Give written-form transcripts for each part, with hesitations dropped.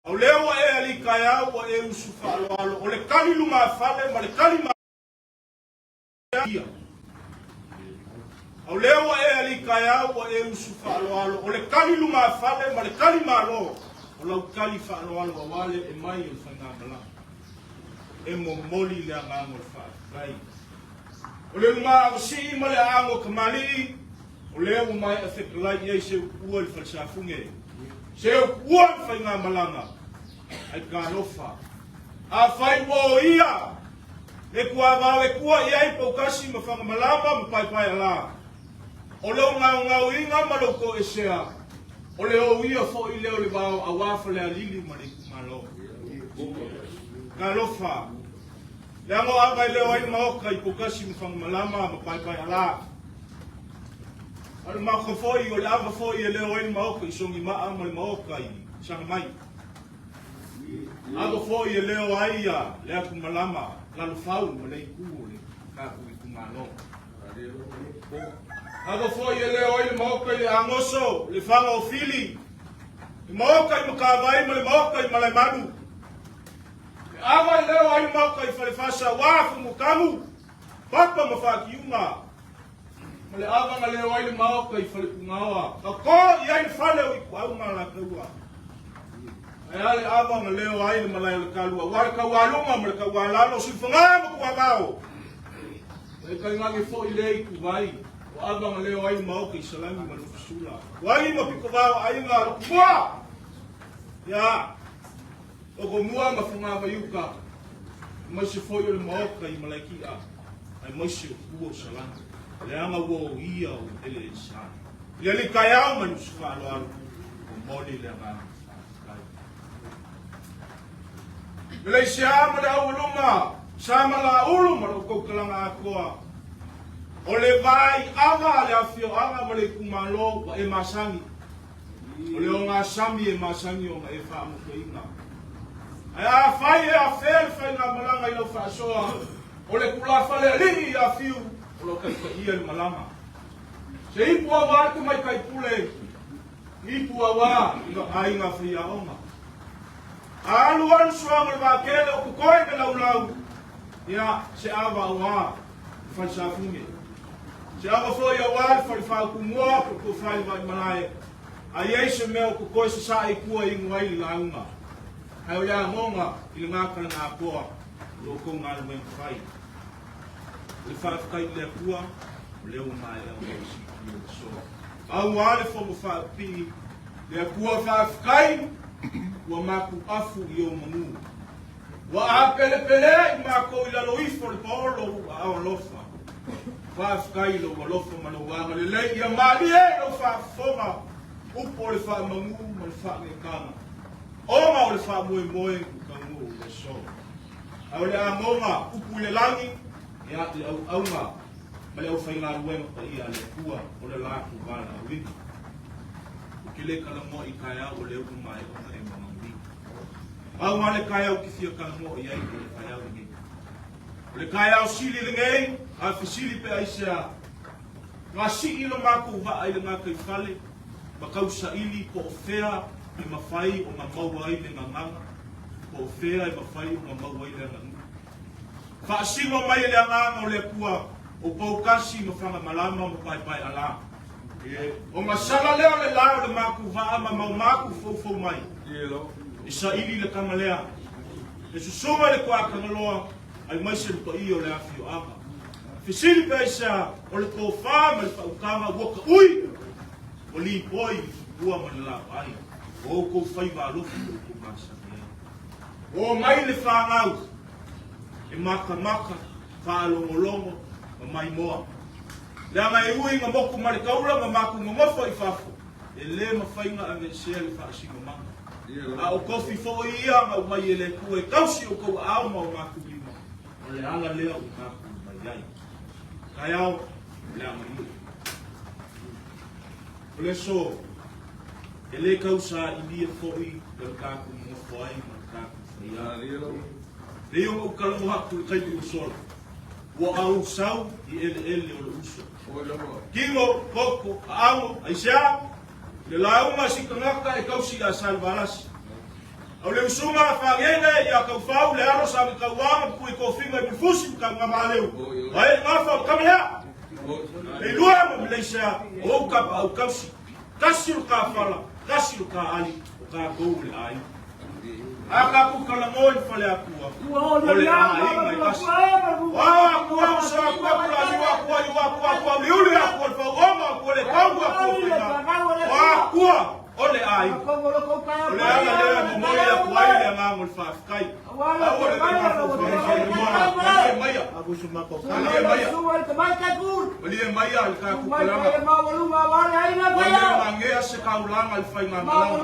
O lea ua e alii taeao ua e usu faaaloalo, o le tali lumafale ma le tali ia. O lea ua e alii taeao ua e usu faaaloalo, o le tali lumafale ma le tali malo, o lau tali faaaloalo aua le ee mai o le faigamalaga. E momoli le agaga o le faafetai. O le lumaavasii ma le aago o kamalii, O lea ua maea fetalai i ai se upu ua i le falesafune, se upu ua i le faigamalaga, ai talofa. Afai ua o ia le tuavao e tua i ai Poutasi ma Fagamalama ma Paepaealā, o lou gaogaoina ma lou toesea, o le ou ia foi lea o le vao aua Falealili ma le itumalo. Talofa, leaga o ava e leo ai le Maota i Poutasi ma Fagamalama ma Paepaealā. A o le maota foi, o le ava foi e leo ai le maota i Sogimaa ma le maota i Sagamai. Ava foi e leo ai ia le atumalama Lalofau ma le itu o le tatou itumalo. Ava foi e leo ai le maota i le Agoso, le Faga o Fili, le maota i Matavai ma le maota i Malaemalu. Le ava e leo ai le maota i Falefasa aua Fumutamu, Papa ma Faatiuga. Ma le ava na leo ai le maota i Falepugaoa, na to i ai le fale o Ituau ma Alataua. Ae a le ava na leo ai le malae o le Talu, aua le taualuga ma le taualalo, Siufaga ma Tuavao. E tainane foi le ituvai, o ava na leo ai le maota i Salani ma Lufusula. Tuai ma Pitovao aiga Lokomua! Ia, Lokomua ma Fogavaiuta, aemaise foi o le maota i Malaeki'a, aemaise o tua o Salani, leaga ua o ia o eleelesa. I le alii taeao ma le usu faaaloalo, momoli le agaga faafetai. Le laisea ma le aualuma, sa ma laulu ma lo outou talaga atoa, o le vai ava a le afioaga ma le itumalo ua e masani. O le ogasami e masani ona e faamotoina. Ae afai e afea le faigamalaga i lau faasoa, o le tulafale alii ia Fiu o lo o taitaia le malaga. Se ipu aua le tamaitai pule, ipu aua i aiga faiaoga. A alu alu suaga o le vaatele o totoe le laulau, ia se ava aua le falesafune. Se ava foi aua le fale faautumua po o le tofa i le vaimalae, a i ai se mea o totoe sasae i tua e inu ai le lauga. Ae o le agoga i le gakalana atoa o lo outou galuega fai. O le faafetai i le Atua, o lea ua maea ona ou siitia le aso. Aua le fono faapipii, le Atua faafetai, ua matou afu i ou manu. Ua apelepeleai matou i lalo ifo o le paolo o ou aao alofa. Faafetai i lou alofa ma lou agalelei ia malie i lau faafofoga upu o le faamanu ma le faaneetaga, ona o le faamoemoe ua taunuu i le aso. A o le amoga upu i le lagi, ia le auauna ma le aufaigaluega paia a le Atua o le latou valaauina. Ou te le talanoa i taeao o lea ua maea ona e magaulima. Pau lava le taeao ou te fia talanoa i ai o le taeao lenei. O le taeao sili lenei, a fesili pe aisea, na sii lo matou vaa i le gataifale ma tausaili po o fea e mafai ona maua ai le gagana, po o fea e mafai ona maua ai le aganuu. Faasino mai e le Agaga o le Atua o Poutasi ma Fagamalama ma Paepaealā. Ona sala lea o le la o le matou vaa ma maumaku foufou mai. E saili le tama lea. E susuga i le Tuatagaloa aemaise le paia o le afioaga. Fesili pe aisea, o le tofa ma le faautaga ua taui, ua lipoi i le tupua ma le laoai o outou faiva alofi ua outou masani ai. Omai le fanau e matamata, faalogologo ma maimoa. Leaga e ui ina motu ma le taula ma matou nonofo i fafo, e le mafai ona aveesea le faasinomaga. A o tofi foi ia na aumai e le Atua e tausi outou aao ma o matou lima, o le ala lea ua matou mai ai. Taeao, o le aganuu. O le aso, e le tausailia foi le tatou nonofo ai ma le tatou fai ai. Pei ona ou talanoa atu i le taimi ua sola, ua ausau i eleele o lou uso. Tino, toto, aano, aisea? Le lauga a si tagata e tausi ia Salevalasi. Au le usuga a Fagele ia Kaufau le alo sa Mikauaga ma Pui Kofiga i Mulifusi ma Kaugamaleu. Ai le gafa o Kamalea. Le lua ma Malaysia o ou kapa au kausi. Tasi o le kafala, tasi o le kaali, o tatou o le aiga. A tatou talanoa i le faleatua, o le aiga e tasi. O ao akua, o sa akua, pulaliu akua, iu akua, akua uliuli akua, le fauoga akua, le taulu akua o faiga. O akua o le aiga. O le ala lea e momoli atu ai le agaga o le faafetai. Aua le le mafaufau i le moana, malie maia, malie maia, malie maia le tatou kalaga. Ua le magea se taulaga i le faigamalaga.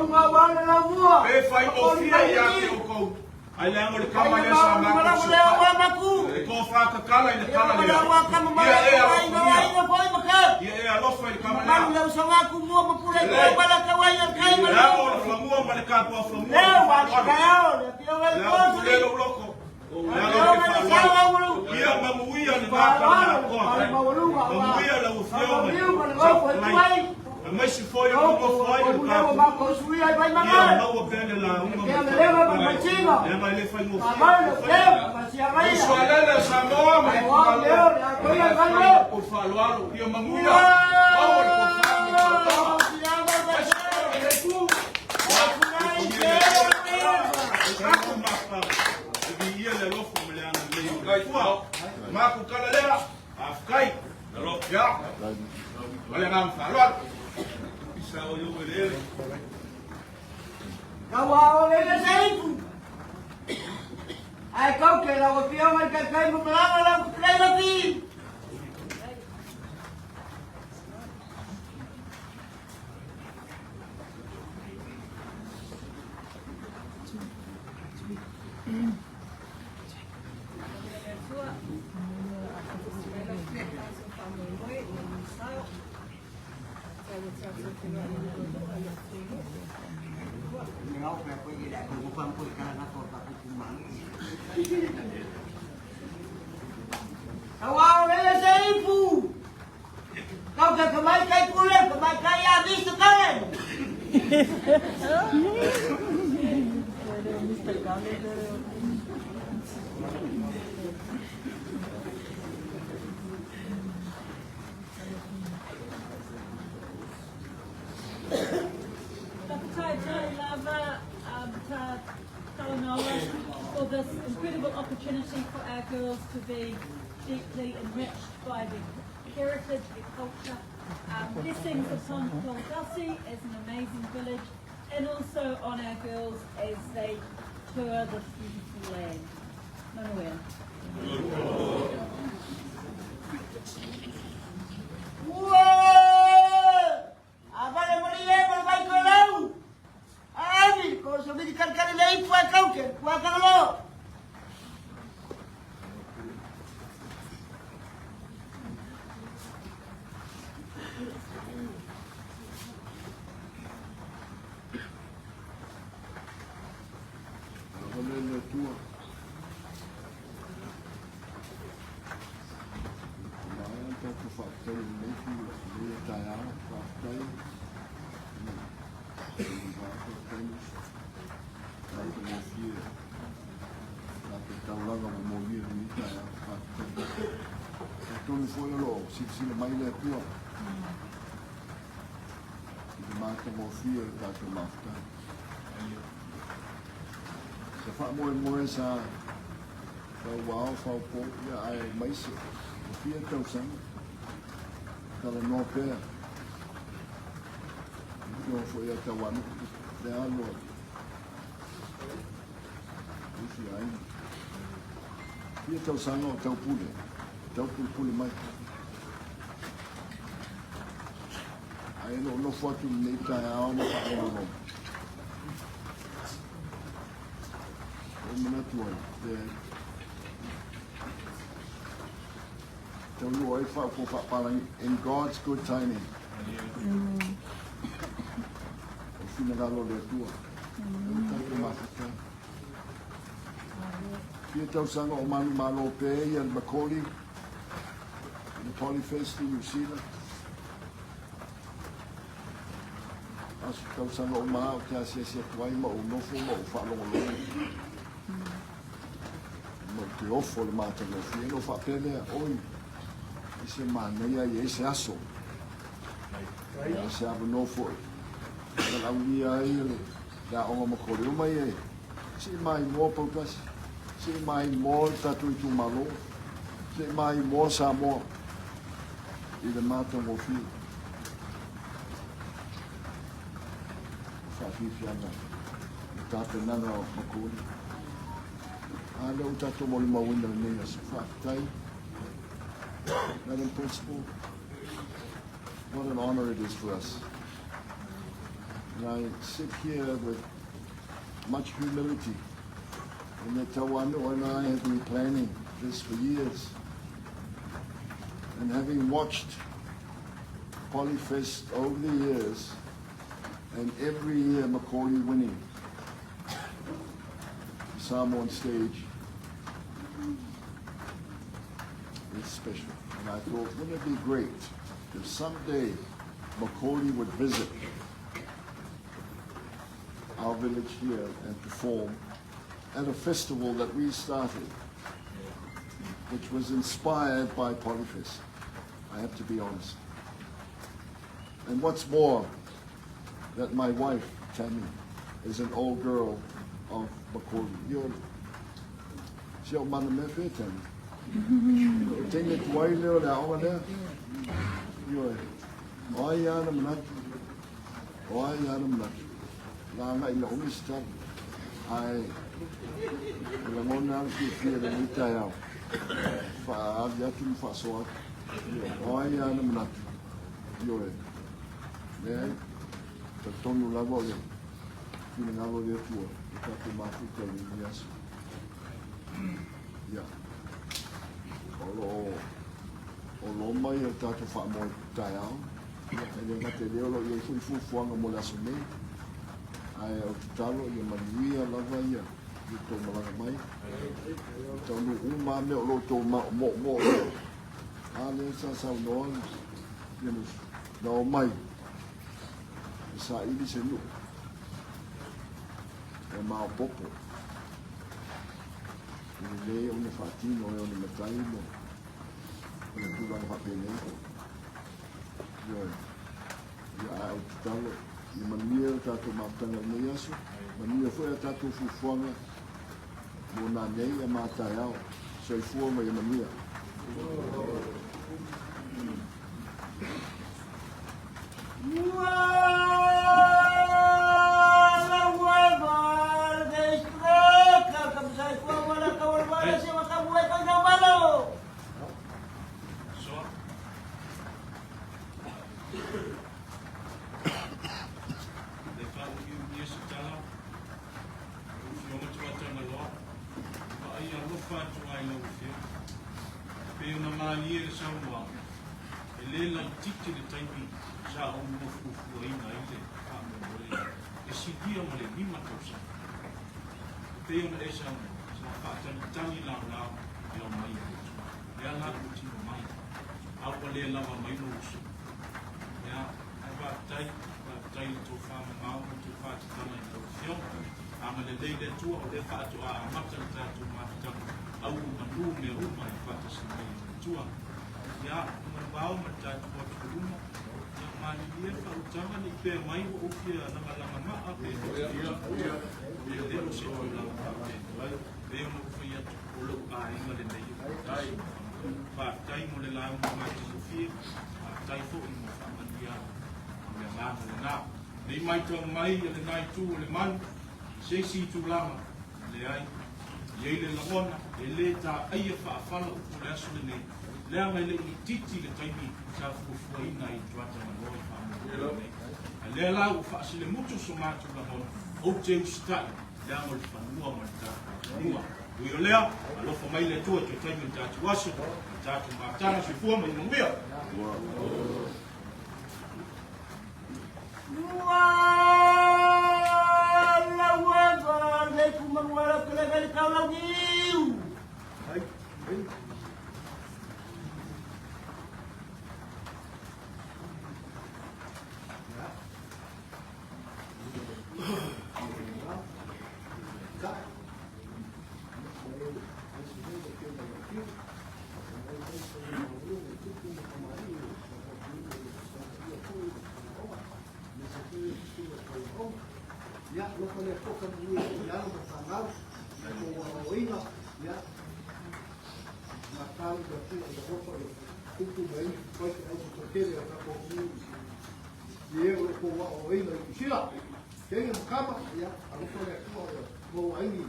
Pe faigofie ia te outou, ae leaga o le tama lea sa matou siotai. E tofa tatala i le tala lea, ia e alofagia, ia e alofa i le tama lea. Lelei, leaga o le fanua ma le tapuafanua o le faaaloalo. Le a ou pule lou loto, le ala o le faaaloalo. Ia manuia lena Kalanakoa, manuia lau Afioga i le Saofetalai, aemaise foi o lo nofo ai le tatou Ia maua pea le lauga ma le faamatalaga, leaga e le faigofie le faiva. Uso a lele a Samoa ma le itumalo, faafetai i la outou faaaloalo. Ia manuia, maua le tofa ma le faautaga. Aemaise foi o lenei itu, Ae kau ke lau afioga i taitai ma malaga lau kutuleilaki. Tauao lele se ipu. Kau ke kamaikai pule, kamaikai a Mr. Cullen. Whakatau lava ta Talanoa for this incredible opportunity for our girls to be deeply enriched by their heritage, their culture. Blessings upon Poutasi as an amazing village and also on our girls as they tour this beautiful land. Manuia. Ua! A vale malie ma le vai koe lau. Ami, ko so mini kalikali le ipu ai kauke, kua kangalo. Ave le Atua. Maea le tatou faafetai i lenei tula, lenei taeao, faafetai. Faafetai matagofie tatou taulaga ua molia i lenei taeao. Faafetai. Talitonu foi o lo o silasila mai le Atua i le matagofie o le tatou mafutaga. Sa faamoemoe sa fauao faupo ia ae maise ua fia tausaga talanoa pea i foi ia Tauanu'u le alo a isi aiga. Fia tausaga o taupule, taupulepule mai. Ae o lo o nofo atu i lenei taeao ma faalogologo. Ua ou manatu ai, leai. Taunuu ai le faaupuga faapalagi, in God's good timing. O le finagalo o le Atua. O le tatou mafuta. Fia tausaga o manumalo pea ia le Macaulay, le Polyfest i New Zealand. aso tausaga uma lava ou te asiasi atu ai ma ou nofo ma ou faalogologo ma ou te ofo i le matagofie. Ona ou faapea lea, Oi, ai se manaia ia i ai se aso, a o se avanoa foi e valaaulia ai le aoga Macaulay. Omai e sii maimoa Poutasi, sii maimoa le tatou itumalo, sii maimoa Samoa i le matagofie. O faafiafiaga i tapenaga o Macaulay. A lea ua tatou molimauina lenei aso. Faafetai, Madam Principal. What an honor it is for us. And I sit here with much humility. And that Tauanu'u and I have been planning this for years. And having watched Polyfest over the years, and every year Macaulay winning the Samoan stage, is special. And I thought, wouldn't it be great if someday Macaulay would visit our village here and perform at a festival that we started, which was inspired by Polyfest. I have to be honest. And what's more, that my wife, Tammy, is an old girl of Macaulay. You're si au mana mea fea, Tammy. O teine tuai lea o le aoga lea. Ioe. O ai ana manatu. O ai ana manatu. La agai ina umi se tala. Ae, e lagona lava le fiafia i lenei taeao. Faaavi atu ma faasoa atu. O ai ana manatu. Ioe. Leai, talitonu lava o le finagalo o le Atua i tatou mafuta i lenei aso. Ia, o lo o o loma ia le tatou faamoe taeao. Ia, e le gata i lea o lo o i ai foi fuafuaga mo le aso nei. Ae o le tatalo ia manuia lava ia i tou malaga mai. Ia taunuu uma lava mea o lo o outou moomoo i ai. A lea sa saunoa ia na omai e saili se nuu e maopoopo i le lē ona faatino e ona matai ma ona tulaga faapenei. Ioe. Ia, ae ou te tatalo ia manuia le tatou mafutaga i lenei aso, manuia foi a tatou fuafuaga mo nanei ia ma taeao. Soifua ma ia manuia. Le faaumiumia se tala, lau Afioga Tuatagaloa, e vaai alofa atu ai lau Afioga. E pei ona malie le saunoaga, e le laitiiti le taimi sa ou nofuafuaina ai le faamoemoe e silia ma le 5 tausaga. E pei ona e saunoa, sa faatalitali laolao e ao mai e le Atua. Lea la ua tino mai, a ua le lava mai lou uso. Ia, ae faafetai, faafetai i le tofa mamao ma le tofa tatala i lau Afioga. Agalelei le Atua, o lea faatoa amata le tatou mafutaga, au ua manu mea uma i le faatasi mai o le Atua. Ia, manuvao ma le tatou atu i luma. Ia, malilie le faautaga ne i pea mai ua ou fia lagalagamaa pe fitifitivaa. E le o se tulaga faapena. Pei ona ou fai atu, o lou aiga lenei o Poutasi ma Fagaloa. Faafetai mo le lauga matagofie, faafetai foi mo faamanuiaga o le agaga lena. Ne i maitau mai a lena itu o le malu i se isi tulaga, leai, e i ai le lagona e le taaia faafala upu o le aso lenei, leaga e le i itiiti le taimi sa fuafuaina ai Tuatagaloa i faamoemoe lenei. A lea la ua faasilemutu so matou lagona, ou te usitai leaga o le fanua ma le tatou atunuu. Ui o lea, alofa mai le Atua i toe taimi o le tatou aso, ma le tatou mafutaga. Soifua ma ia manuia. Ia, alofa le Atua faamanuia i alo ma fanau, i tou aoaoina, ia, matau le Atua i alofa ia tupu mai ai ni faifeau toatele o tatou atunuu i e o lo o tou aoaoina i Niu Sila. Teine ma tama, ia, alofa le Atua ia maua ai ni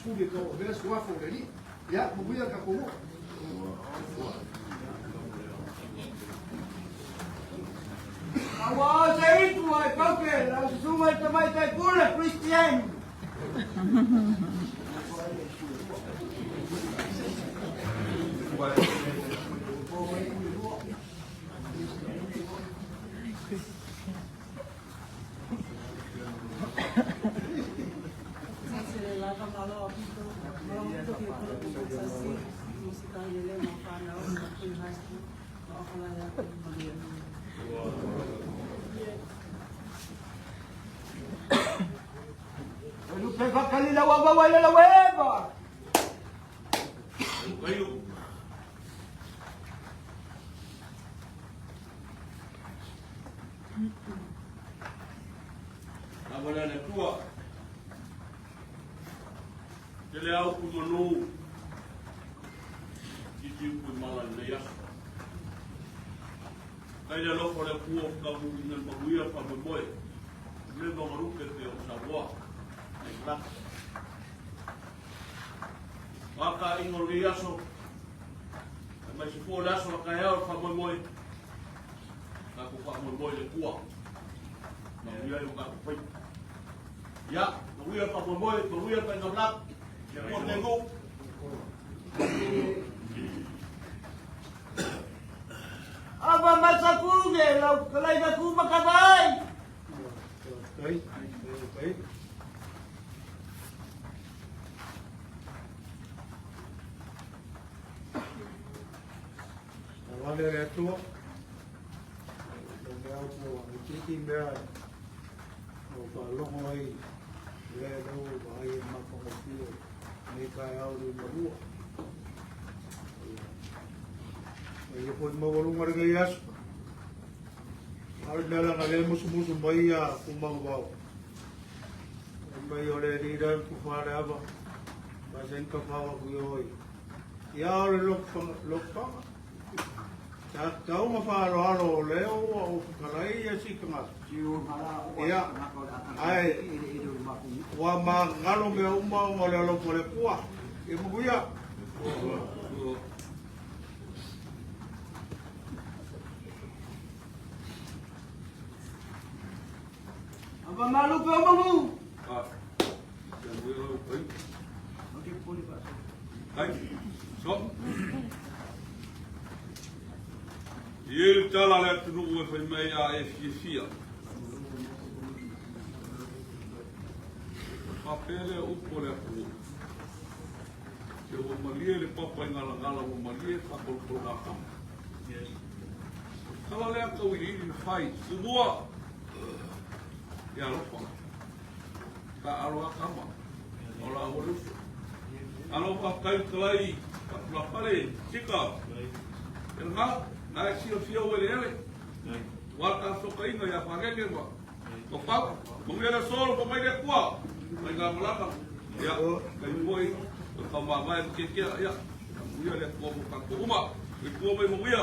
suli e tauavea suafa o le Alii. Ia, manuia le tatou nuu. Ua o se ipu ai kauke lau susuga i tamaitai pule Christian. Lupe fakali la wa wa la weba. Lava lea le Atua. Tele au ku manu. Titi upu i mala i lenei aso. Kai le alofa o le Atua o whakamuina le manuia whaamoemoe. Le magarupe pe o Samoa. Nei malaka. Waka ingo lenei aso. Ai mai se fua le aso la kaeao le whaamoemoe. Tatou faamoemoe i le Atua. Manuia ai o tatou faiva. Ia, manuia le faamoemoe, manuia le faiga malama. Ia te nuu. Ava masakuge lau kalai na ku makavai. Faafetai. Faafetai. Ua le Atua, o mea ua itiiti mea ua faalogo ai lea lea ua vaai e matagofie nei taeao liugalua. Ia ia foi maualuga lenei aso. A o le mea leaga lea e musumusu mai ia Pumauvao. Fai mai o le alii la na tufa le ava, ma se ni tafao aku i o i. Ia o le lotofaga. Sa tatau ma faaaloalo o lea ua ou fetalai ia si tagata. Ia, ae ua magalo mea uma ona o le alofa o le Atua. Ia manuia. Ava malupe o mamu. Ah, Ai, so. I e le tala le atunuu e fai mai a e fiafia. Faapea lea upu o le atunuu. Se ua malie le papa i galagala ua malie faakolokolo kama. Yes. Tala lea tauiliili na fai. Tumua. Ia alofa. Taalo a kama. O la ua lufu. Alo faafetai talai faatulapale sika. E ngā, nā e silafia ua eleele. Ua ta sokainga ia whakeke ma. Ko pau, manuia le solo pa mai le Atua. Mai ngā malanga. Ia, kai moi, o ka mamae ma kekea, ia. Manuia le Atua mo tātou uma. Le Atua mai manuia.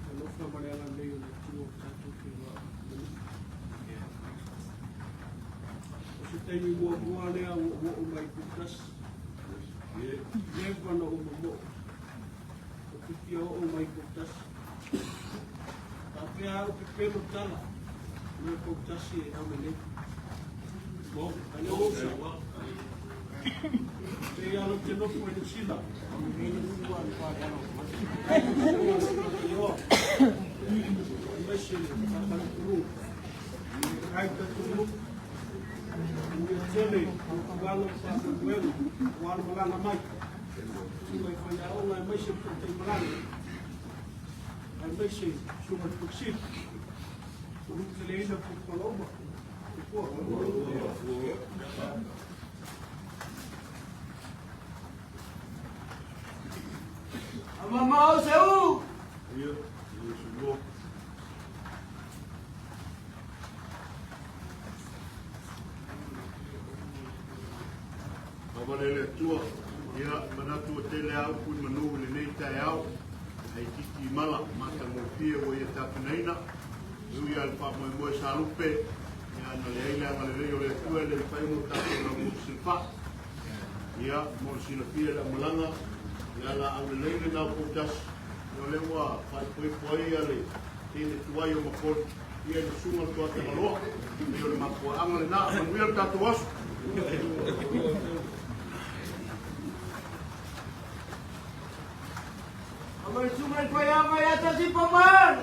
Alofa ma le agalelei o le Atua o tatou feiloai. O se taimi muamua lea ua ou oo mai i Kutasi. Leva na ou momoo. Ou te fia oo mai i Kutasi. Faapea au pepelo tala. Mai Kutasi e ame nei. Amamao se u. Lava le le Atua, ia manatu ua tele a upu i manu i lenei taeao, hei titi i mala, matagofie ua ia tapenaina, e ui lava i le faamoemoe sa lupe, ia na leai le agalelei o le Atua e le mafai ona o tatou laumotu silafaa. Ia, mo le silafia i le aumalaga, ia laau lelei lena o Poutasi, ia o lea ua faaipoipo ai ia le teine tuai o Makoli, ia i le susuga i le Tuatagaloa. E pei o le mafuaaga lena. Manuia le tatou aso. Amar sungai paya maya tasi paman.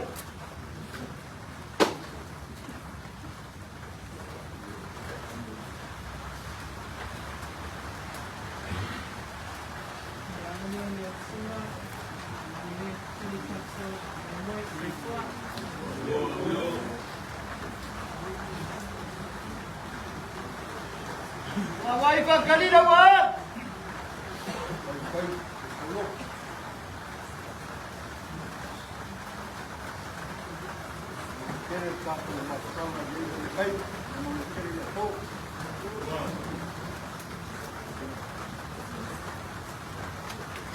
Wawai pa kali na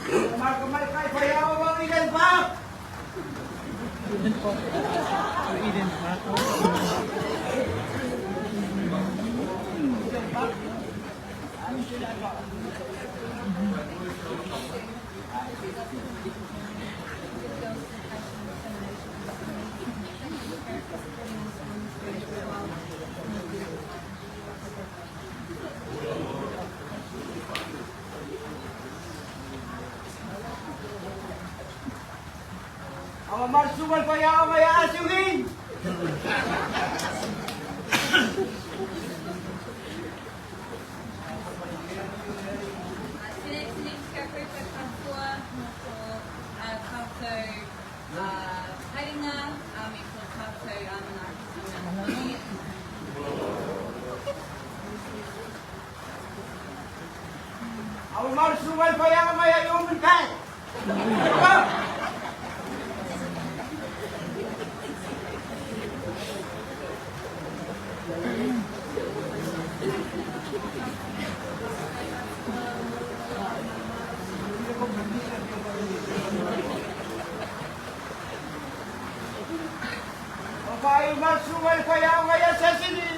Kamar kamar kai paya wa ikan pak. Amar sungai paya maya asiuhin. Sine sine kia koutou katoa mō tō tātou haerenga me tō tātou manaakitanga. Manuia. Amar sungai paya maya yumin kai. Papai marsungai paya maya sasini.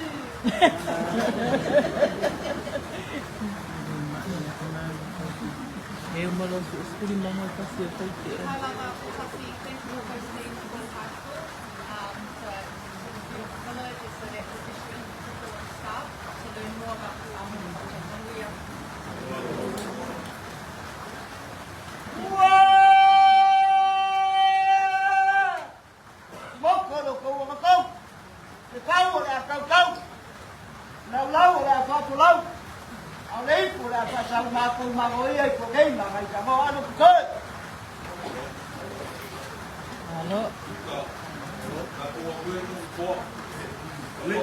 E o malo se skuli mama kasi o te. Hi Lama Poutasi, thank you for hosting One High School. It's a beautiful village, it's an especially in particular staff to learn more about the Samoan culture. Manuia. Ua! Moko lo kau makau. Le kau o le akau kau. Lau lau o le akau lau. Au le ipu le akau sau mako mango ia i ko kei manga i ka mo anu kutoe. Alo. Le,